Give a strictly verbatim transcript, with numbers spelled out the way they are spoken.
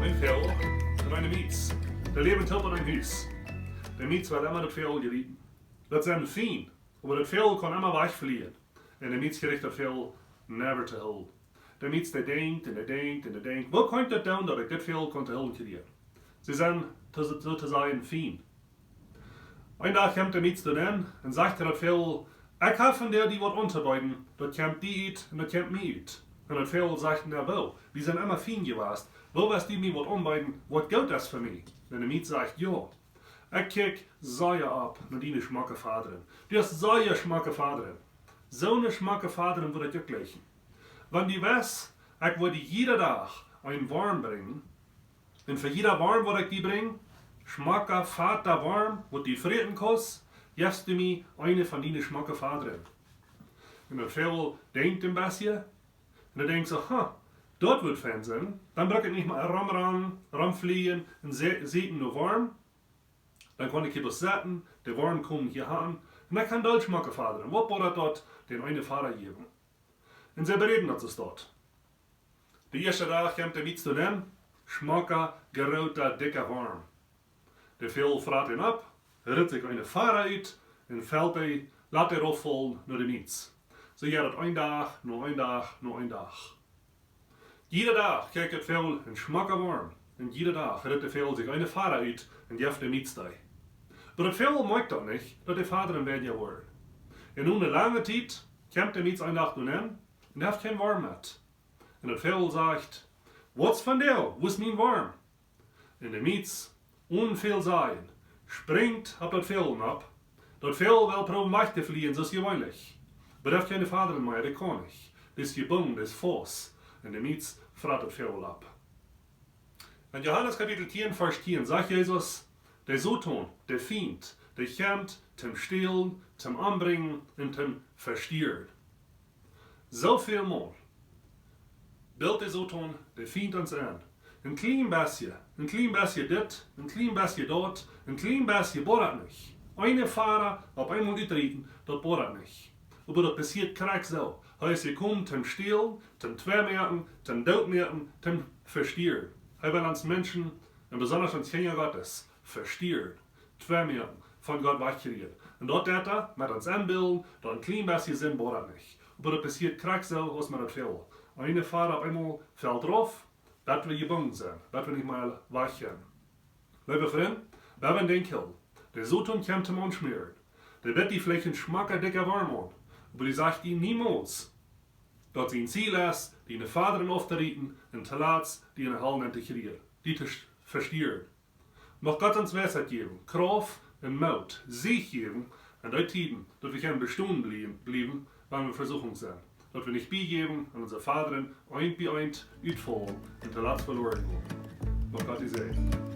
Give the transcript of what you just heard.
Een Voagel un eene Mietz. Dee läwen toop en een Hus. De Mietz woat emma daut Voagel jerieten. Daut sent Fiend, oba daut Voagel kaun emma wajchflieen. Un de Mietz kjricht daut Voagel never to hoolen. De Mietz, dee denkjt un dee denkjt un dee denkjt: Woo kaun ekj daut doonen, daut ekj dit Voagel kaun to hoolen kjrieen? See sent, soo to sajen, Fiend. Een Dach kjemt de Mietz doa nenn un sajcht to daut Voagel: Ekj hab vondoag die waut auntobeeden, daut kjemt die ut un daut kjemt mie ut. Un daut Voagel sajcht: Na woo, wie sent emma Fiend jewast. Woo woascht du mie waut aunbeeden, waut goot es fa mie? Un de Mietz sajcht: Jo, ekj kjikj sea opp no diene schmocke Fadren. Du hast sea schmocke Fadren. Soone schmocke Fadren wudd ekj uk jleichen. Wan du wist, ekj wudd die jieda Dach een Worm brinjen, un fa jieda Worm, waut ekj die brinj, schmocka, fata Worm, waut du fräten kaust, jefst du mie eene von diene schmocke Fadren. Un daut Voagel denkjt een bät, un dee denkjt soo: Ha, daut wudd fein sennen. Dan bruck ekj nich mea romrannen, romflieen un se-, sieekjen no Worm. Dan kaun ekj hia bloos sitten, de Worm komen hia han, un ekj kaun doll schmocke Fadren. Waut bodat daut, dän eene Fada jäwen? Un see beräden daut soo. De ieeschte Dach kjemt de Mietz doa nenn, schmocka, groota, dikja Worm. De Voagel frat dän opp, rit sikj eene Fada ut un felt dee, lat dee rauffaulen no de Mietz. Soo jeit daut een Dach no een Dach no een Dach. Jieda Dach kjikjt daut Voagel een schmocka Worm, un jieda Dach rit de Voagel sikj eene Fada ut un jeft de Mietz dee. Oba daut Voagel moakjt daut nich, daut de Fadren weinja woaren. Un no eene lange Tiet kjemt de Mietz een Dach doa nenn un haft kjeen Worm mea. Un daut Voagel sajcht: Waut es vondoag, wua es mien Worm? Un de Mietz, onen väl sajen, sprinjt opp daut Voagel opp. Daut Voagel well proowen wajch to flieen, soo aus jeweenlich. Oba daut haft kjeene Fadren mea, daut kaun nich. Daut es jebungen, daut es faust. Un de Mietz frat daut Voagel opp. En Johanes Kapitel tieen, Varsch tieen, sajcht Jesus: De Soton, de Fiend, dee kjemt toom stälen, toom ombrinjen un toom vestieren. Soo väl mol bilt de Soton, de Fiend, ons en. Een kjlien bät, een kjlien bät dit, een kjlien bät daut, een kjlien bät bodat nich. Eene Fada opp eemol utrieten, daut bodat nich. Oba daut passieet krakjt soo. Hee es jekomen toom stälen, toom twei moaken, toom doot moaken, toom vestieren. Hee well ons Menschen, un besonda ons Kjinja Gottes, vestieren, twei moaken, von Gott wajchkjrieen. Un daut deit hee met ons enbillen, daut een kjlien bät Sind bodat nich. Oba daut passieet krakjt soo aus met daut Voagel. Eene Fada opp eemol felt rauf, daut wie jebungen sent, daut wie nich mea wajch kjennen. Leewe Frind, wie haben daut Jehol. De Soton kjemt toom ons schmäaren. Dee bieet die veleicht een schmocka dikja Worm aun, oba dee sajcht die niemols, daut sien Ziel es, diene Fadren auftorieten un toolatst die enne Hal nenntokjrieen, die to vestieren. Mucht Gott ons Weisheit jäwen, Krauft un Moot, Sieg jäwen en dee Tieden, daut wie kjennen bestonen bliewen, bliewen, wan wie en Vesuchunk sent. Daut wie nich biejäwen un onse Fadren eent bie eent utfaulen un toolatst veloaren gonen. Mucht Gott die säajnen.